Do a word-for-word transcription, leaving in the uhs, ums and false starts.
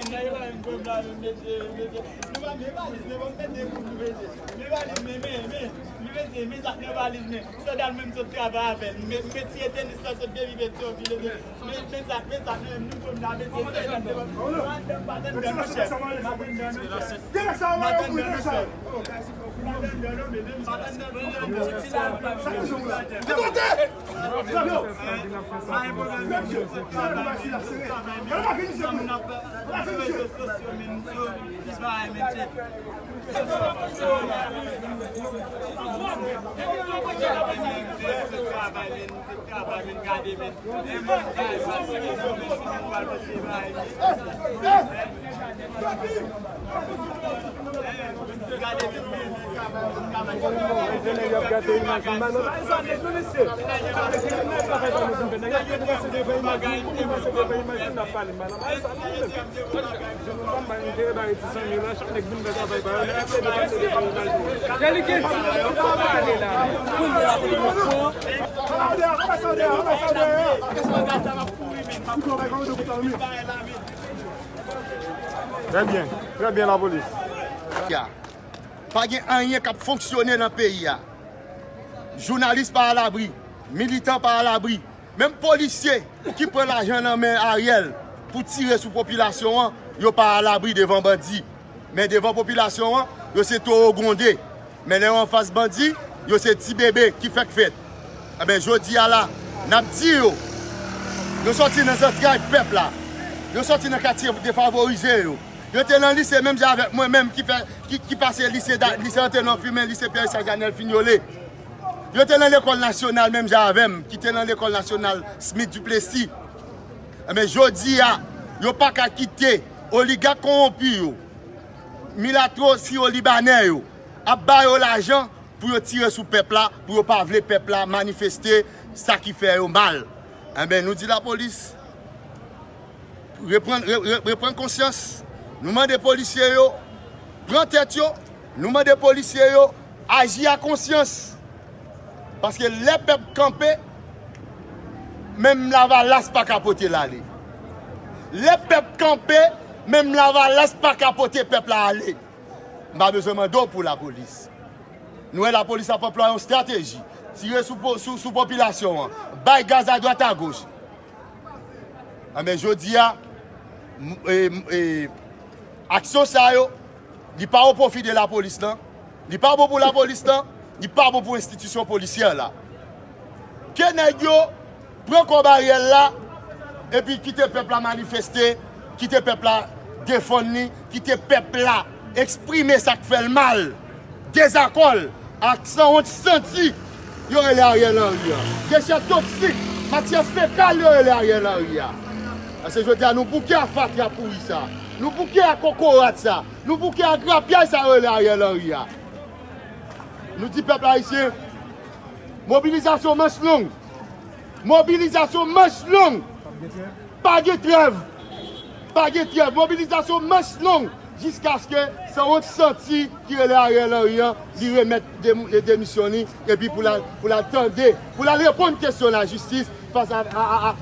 men, nèg yo pa menm pwoblèm, mesye, mesye. Nou pa men valiz, men bon, mete kou nou, mesye. Men valiz, men, men, men, men, mesye, men sa k nan valiz, men. Sandal menm sot travay avè l. Men, men ti tenis la sot depi Petyonvil, mesye. Men, men sa, men sa, men nou pwoblèm la, mesye, se anndan, anndan, pa t anndan, monchè. Pa t anndan, non, sè. Trè byen, trè byen, lapolis. Ya. Pa gen anyen k ap fonksyone nan peyi a. Jounalis pa alabri, militan pa alabri, menm polisye ki pran lajan nan men Ariel pou tire sou popilasyon an, yo pa alabri devan bandi. Men devan popilasyon an, yo se towo gwonde. Men lè yo anfas bandi, yo se ti bebe ki fèk fèt. Enben, jodi a la, N ap di yo, yo sòti nan zantray pèp la. Yo sòti nan katye defavorize yo. Yo te nan lise menm jan avèk mwen menm ki fè, ki, ki pase lise, da- lise Antenò Fimen, lise Pierre Charles Janel fin yole. Yo te nan lekòl nasyonal menm jan avè m, ki te nan lekòl nasyonal Smith Duplessis. Enben, jodi a, yo pa ka kite oligak kowonpi yo, milatwo siwo libanè yo, ap ba yo lajan pou yo tire sou pèp la, pou yo pa vle pèp la manifeste, sa ki fè yo mal. Enben, nou di lapolis, reprann, re- re- reprann konsyans. Nou mande polisye yo pran tèt yo. Nou mande polisye yo aji a konsyans. Paske lè pèp kanpe, menm lavalas pa ka pote l ale. Lè pèp kanpe, menm lavalas pa ka pote pèp la ale. M pa bezwen mande w pou lapolis. Nou wè lapolis ap anplwaye yon estrateji, tire sou, po- sou, sou popilasyon an, bay gaz adwat agoch. Enben, jodi a, m- e- m- e- aksyon sa yo, li pa o pwofi de lapolis lan, li pa bon pou lapolis lan, li pa bon pou enstitisyon polisyè la. Ke nèg yo pran kòb Ariel la, epi kite pèp la manifeste, kite pèp la defann li, kite pèp la eksprime sa k fè l mal, dezakò l ak sanwont santi yo rele Ariel Henry an. Dechè toksik, matyè fekal yo rele Ariel Henry a. Paske jodi a nou bouke a fatra pouri sa. Nou bouke a kokorat sa. Nou bouke a grapyay sa yo rele Ariel Henry a. Nou di pèp ayisyen, mobilizasyon manch long. Mobilizasyon manch long. Pa gen trèv. Pa gen trèv. Mobilizasyon manch long jiskaske sanwont santi ki rele Ariel Henry an, li remèt dem- demisyon li, epi pou l al, pou l al tande, pou l al reponn kesyon lajistis fas a, a, a, a